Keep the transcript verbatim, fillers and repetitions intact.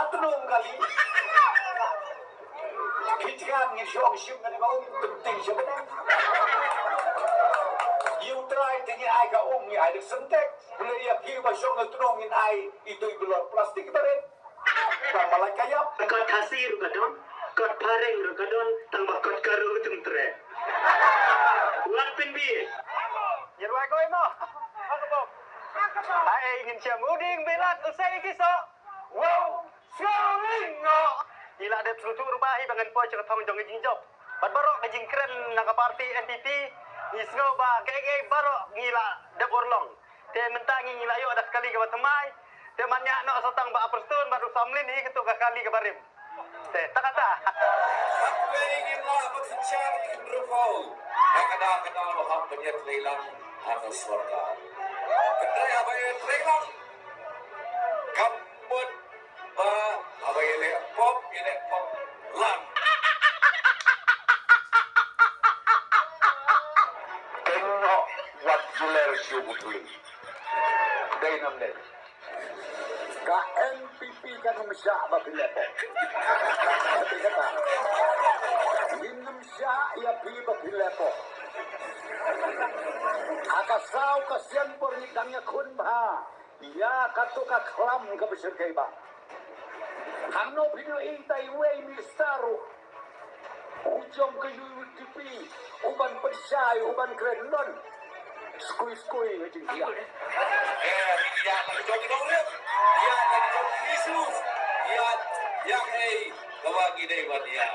Tnum kali. Khit khan ngin shong shim ngan ka um tynting sha bneng. Ïa u Trai te ngi ai ka um, ngi ai da syntex. Pule ïa phi ba shong tnum ngin ai itu i bilor plastik barit. Tang ba la ka ïap. Kot Khasi ruh ka don, kot Phareng ruh ka don, tang ba kot Garo ruh tymtre. Wat pynbeit. Ïa rwai kawei mo. Ai ngin shem u ding bilat u sei ki soh. Wow. Sngewling ngo. Ngi la dep sngewthuh ruh ba hi ba ngan poi sha ka thong jong ka jingjop. Bad baroh ka jingkren na ka party N P P, ngi sngew ba kaei kaei baroh ngi la dep urlong. Te mynta ngi ngi la ïoh da ka kali kaba thymmai. Te man ïa noh sa tang ba Upper Stone bad u Samlin hi kato ka kali kaba rim. Te ta kata. Hapdeng ngim lah ban synshar ki khyndew phew. Ha ka daw ka daw hap ban ïatrei lang ha ka sorkar. Hynrei haba ïatrei lang, kam mut ba haba ïaleh pop, ïaleh pop lang. Tengok wat jeler shu butling. Dei nam dei. Ka N P P kan ym shah ba phi leh pop. Kata kata. Ngin ym shah ïa phi ba phi leh pop. Ha ka saw ka sien por ngi dang ïakhun bha ïa kato ka khlam kaba shyrkhei bha. Hangno phi ïohi tai wei minister ruh u jong ka U D P, u ban pynshai, u ban kren don. Skui skui ha jingthiah. Eh, ïa ka jong ki nongrim, ïa ka jong ki issue, ïa, ïa ei kaba ngi dei ban ïa.